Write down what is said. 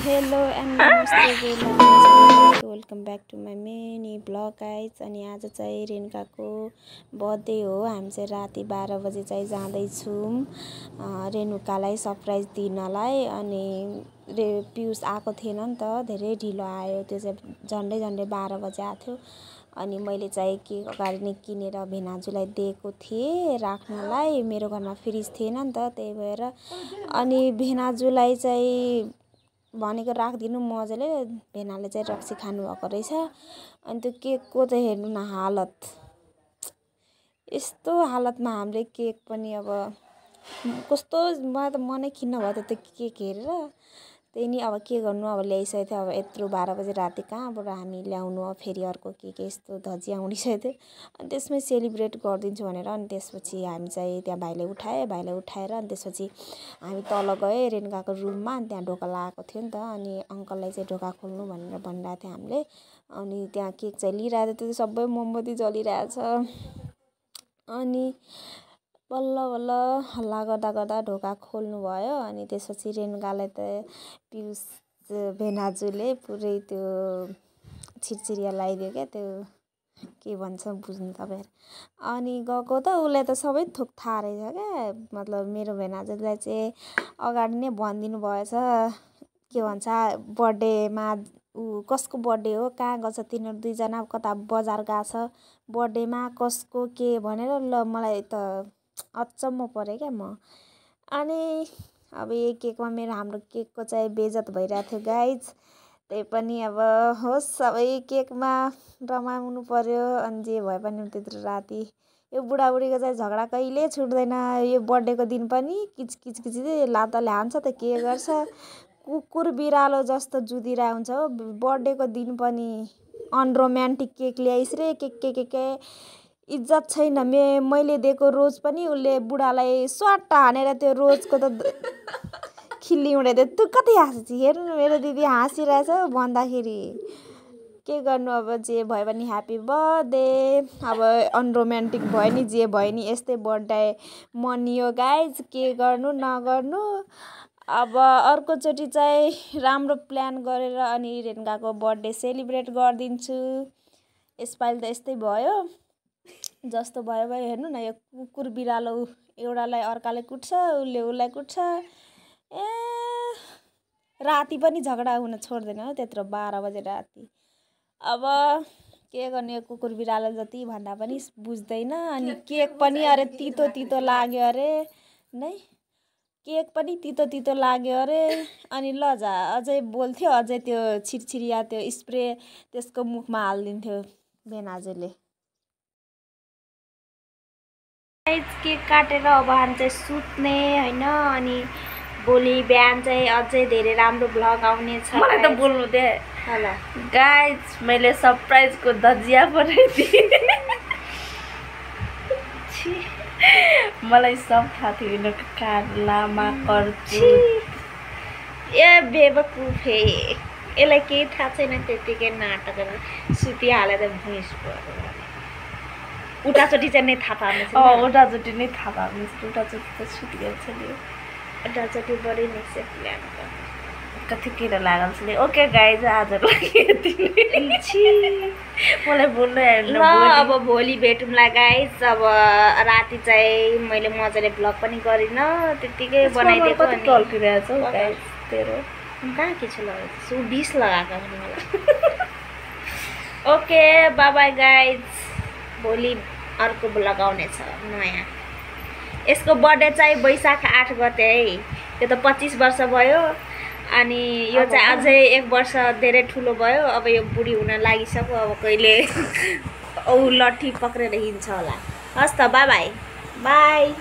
Hello and namaste guys, welcome back to my mini vlog guys। अनि आज चाहिँ रेणुकाको birthday हो। हामी चाहिँ राति 12 बजे चाहिँ जाँदै छौं रेणुकालाई सरप्राइज दिनलाई। अनि पियुष आको थिएन नि त, धेरै ढिलो आयो। त्यो चाहिँ झन्डै 12 बजे आथ्यो। अनि मैले चाहिँ केक अगाडि नै किनेर भेनाजुलाई दिएको थिएँ राख्नलाई। मेरो घरमा फ्रिज थिएन नि त, त्यही भएर। अनि भेनाजुलाई चाहिँ भनेको राखिदिनु मजाले, भेनाले चाहिँ रक्सी खानु भएको रहेछ। अनि त्यो केकको चाहिँ हेर्नु न हालत, यस्तो हालतमा हामीले केक पनि अब कस्तो, मलाई त मनै खिन्न भयो त्यो केक हेरेर। त्यही नि अब के गर्नु, अब ल्याइसकेको थियो। अब यत्रो 12 बजे राति कहाँबाट हामी ल्याउनु, अब फेरि अर्को केक यस्तो धजिया उडिसकेको थियो। अनि त्यसमै सेलिब्रेट गरिदिन्छु भनेर अनि त्यसपछि हामी चाहिँ त्यहाँ भाइले उठाएर अनि त्यसपछि हामी तल गए रेणुकाको रुममा। अनि त्यहाँ ढोका लगाएको थियो नि त, अनि अङ्कललाई चाहिँ ढोका खोल्नु भनेर भनिरहेको थियो हामीले। अनि त्यहाँ केक चाहिँ लिइरहेको थियो, त्यो सबै मोमबत्ती जलिरहेछ। अनि बल्ल हल्ला गर्दा ढोका खोल्नु भयो। अनि त्यसपछि रेणुकालाई त पियुष भेनाजुले पुरै त्यो छिरछिरिया लगाइदियो क्या, त्यो के भन्छ बुझ्नु तपाईँहरू। अनि गएको त उसलाई त सबै थोक थाहा रहेछ क्या, मतलब मेरो भेनाजुलाई चाहिँ अगाडि नै भनिदिनु भएछ। के भन्छ बर्थडेमा कसको बर्थडे हो, कहाँ गछ तिनीहरू दुईजना, कता बजार गएको छ बर्थडेमा, कसको के भनेर। ल मलाई त अचम्म परे क्या म। अनि अब यही केकमा हाम्रो केकको चाहिँ बेइज्जत भइरहेको थियो गाइज। त्यही पनि अब होस्, सबै केकमा रमाउनु पर्यो। अनि जे भए पनि त्यत्रो राति यो बुढाबुढीको चाहिँ झगडा कहिले छुट्दैन। यो बर्थडेको दिन पनि किचकिच लातले हान्छ त के गर्छ, कुकुर बिरालो जस्तो जुदिरहेको हुन्छ हो। बर्थडेको दिन पनि अनरोमान्टिक केक ल्याइस् रे, के इज्जत छैन। मैले दिएको रोज पनि उसले बुढालाई स्वाट हानेर त्यो रोजको त खिल्ली उडाइदियो। तँ कति हाँस्छ, हेर्नु मेरो दिदी हाँसिरहेछ भन्दाखेरि। के गर्नु, अब जे भयो भने ह्याप्पी बर्थडे। अब अनरोमान्टिक भयो नि, जे भयो नि, यस्तै बर्थडे मनियो गाइज। के गर्नु नगर्नु। अब अर्कोचोटि चाहिँ राम्रो प्लान गरेर अनि रेणुकाको बर्थडे सेलिब्रेट गरिदिन्छु। यसपालि त यस्तै भयो, जस्तो भयो हेर्नु न। यो कुकुर बिरालो एउटालाई अर्काले कुट्छ, उसले उसलाई कुट्छ। ए राति पनि झगडा हुन छोड्दैन हो, त्यत्रो 12 बजे राति। अब के गर्ने, यो कुकुर बिरालो जति भन्दा पनि बुझ्दैन। अनि केक पनि अरे तितो लाग्यो अरे नै, केक पनि तितो लाग्यो अरे। अनि ल जा, अझै बोल्थ्यो, अझै त्यो छिरछिरिया त्यो स्प्रे त्यसको मुखमा हालिदिन्थ्यो भेनाजुले। केक काटेर अब हामी चाहिँ सुत्ने होइन। अनि भोलि बिहान चाहिँ अझै धेरै राम्रो भ्लग आउने छ। मलाई त बोल्नु दे होला गाइज। मैले सरप्राइजको धजिया बनाइदिएँ। मलाई सब थाहा थियो यिनीहरूको कारलामा कर्छु। ए बेवकुफ हे, यसलाई केही थाहा छैन, त्यत्तिकै नाटक गरेर सुतिहालेर भुइस पर्यो। उठाचोटि चाहिँ नै थाहा पार्नेछ। उठाचोटि नै थाहा पार्नेछ, उठाचोटि त सुतिहाल्छ नि। उठाचोटि बढी नै प्लान कति किन लागल छ नि। ओके गाइज, आजको लागि यति नै। मलाई बोल्नु ल, अब भोलि भेटौँला गाइज। अब राति चाहिँ मैले मजाले भ्लग पनि गरिनँ, त्यत्तिकै बनाइदिएको। अनि टल्किरहेको छ गाइज तेरो कहाँ के छ लगाएको, 20 लगाएको पनि मलाई। ओके बाई बाई गाइज, भोलि अर्को भ्लग आउनेछ नयाँ। यसको बर्थडे चाहिँ वैशाख 8 गते है। त्यो त 25 वर्ष भयो। अनि यो चाहिँ अझै 1 वर्ष धेरै ठुलो भयो। अब यो बुढी हुन लागिसक्यो, अब कहिले औ लट्ठी पक्रेर हिँड्छ होला। हस् त, बाई बाई।